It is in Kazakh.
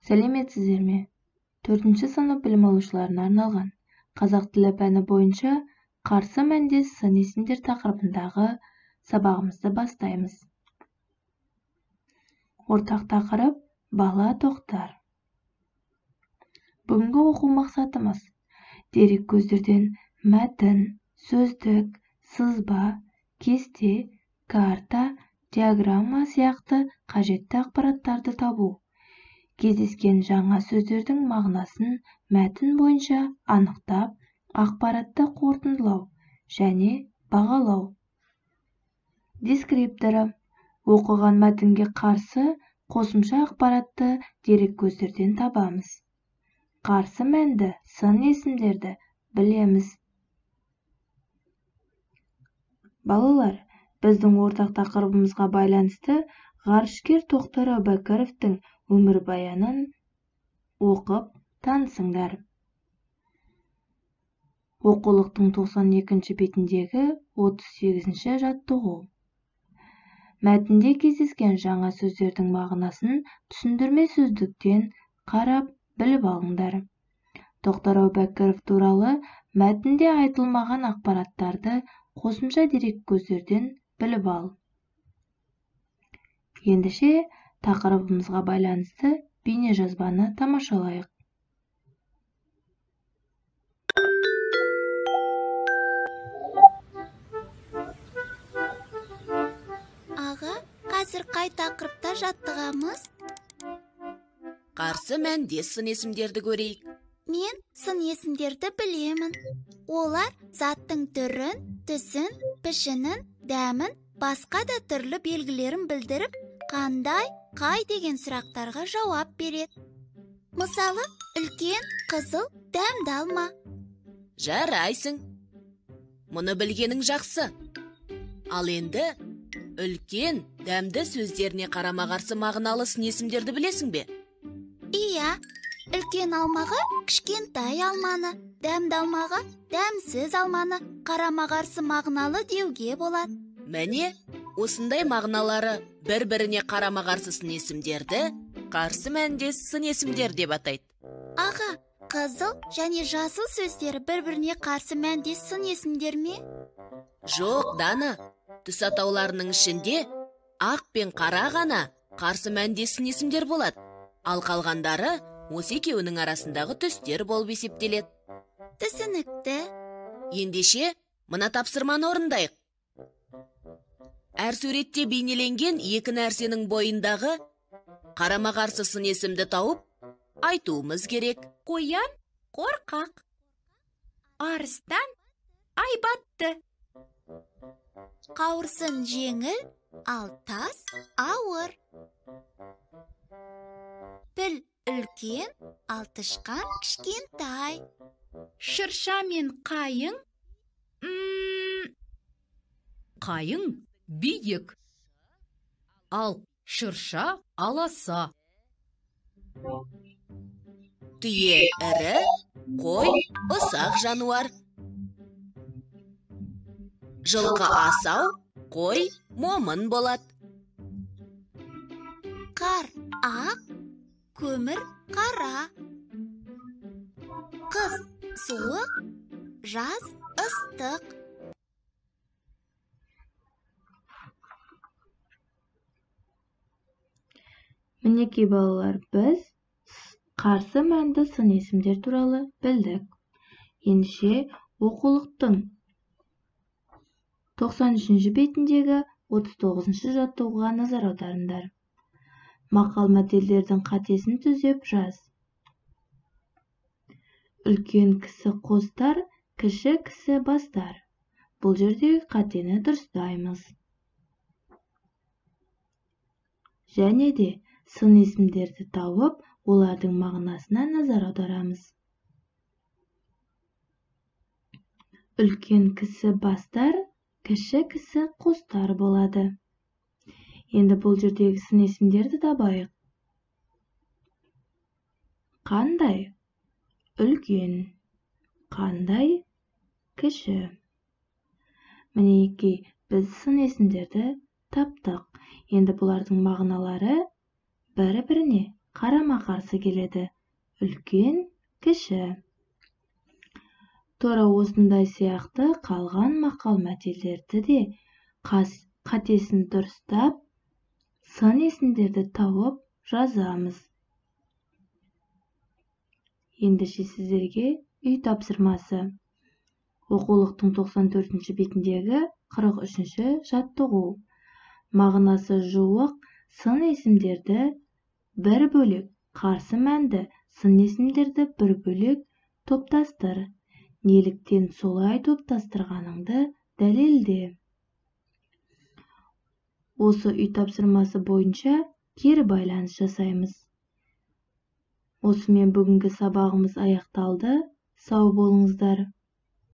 Сәлеметсіздер ме? 4-ші сынып білім алушыларына арналған қазақ тілі пәні бойынша қарсы мәндес сын есімдер тақырыбындағы сабағымызды бастаймыз. Ортақ тақырып бала тоқтар. Бүгінгі оқу мақсатымыз дерек көздерден мәтін, сөздік, сызба, кесте, карта, диаграмма сияқты қажетті ақпараттарды табу. Кездескен жаңа сөздердің мағынасын мәтін бойынша анықтап, ақпаратты қорытындылау және бағалау. Дескрипторы оқыған мәтінге қарсы қосымша ақпаратты дерек көздерден табамыз. Қарсы мәнді сын есімдерді білеміз. Балалар, біздің ортақ тақырыбымызға байланысты ғарышкер Тоқтар Әубәкіровтің өмірбаянын оқып танысыңдар. Оқулықтың 92-ші бетіндегі 38-ші жаттығу. Мәтінде кездескен жаңа сөздердің мағынасын түсіндірме сөздіктен қарап біліп алыңдар. Тоқтар Әубәкіров туралы мәтінде айтылмаған ақпараттарды қосымша дерек көздерден біліп ал. Ендеше тақырыбымызға байланысты бейнежазбаны тамашалайық. Аға, қазір қай тақырыпта жаттығамыз? Қарсы мәндес сын есімдерді көрейік. Мен сын есімдерді білемін. Олар заттың түрін, түсін, пішінін, дәмін, басқа да түрлі белгілерін білдіріп, қандай, қай деген сұрақтарға жауап береді. Мысалы, үлкен, қызыл, дәмді алма. Жарайсың. Мұны білгенің жақсы. Ал енді үлкен, дәмді сөздеріне қарама-қарсы мағыналы сын есімдерді білесің бе? Иә, үлкен алмаға кішкентай алманы, дәмді алмаға дәмсіз алманы қарама-қарсы мағыналы деуге болады. Міне, осындай мағыналары бір-біріне қарама-қарсы сын есімдерді қарсы мәндес сын есімдер деп атайды. Аға, қызыл және жасыл сөздері бір-біріне қарсы мәндес сын есімдер ме? Жоқ, Дана, түс атауларының ішінде ақ пен қара ғана қарсы мәндес сын есімдер болады. Ал қалғандары осы екеуінің арасындағы түстер болып есептеледі. Түсінікті. Ендеше, мына тапсырманы орындайық. Әр суретте бейнеленген екі нәрсенің бойындағы қарама-қарсы сын есімді тауып, айтуымыз керек. Қоян қорқақ, арыстан айбатты. Қауырсын жеңіл, ал тас ауыр. Піл үлкен, ал тышқан кішкентай. Шырша мен қайың, қайың биік, ал шырша аласа. Түйе ірі, қой ұсақ жануар. Жылқы асау, қой момын болады. Қар ақ, көмір қара. Қыс суық, жаз ыстық. Мінекей балалар, біз қарсы мәнді сын есімдер туралы білдік. Ендеше оқулықтың 93-ші бетіндегі 39-шы жаттығуға назар аударыңдар. Мақал мәтелдердің қатесін түзеп жаз. Үлкен кісі қостар, кіші кісі бастар. Бұл жердегі қатені дұрыстаймыз. Және де сын есімдерді тауып, олардың мағынасына назар аударамыз. Үлкен кісі бастар, кіші кісі қостар болады. Енді бұл жердегі сын есімдерді табайық. Қандай? Үлкен. Қандай? Кіші. Мінекей, біз сын есімдерді таптық. Енді бұлардың мағыналары бір-біріне қарама-қарсы келеді. Үлкен, кіші. Тура осындай сияқты қалған мақал-мәтелдерді де қатесін дұрыстап, сын есімдерді тауып жазамыз. Ендеше сіздерге үй тапсырмасы. Оқулықтың 94-ші бетіндегі 43-ші жаттығу. Мағынасы жуық сын есімдерді бір бөлек, қарсы мәнді сын есімдерді бір бөлек топтастыр. Неліктен солай топтастырғаныңды дәлелде. Осы үй тапсырмасы бойынша кері байланыс жасаймыз. Осымен бүгінгі сабағымыз аяқталды. Сау болыңыздар.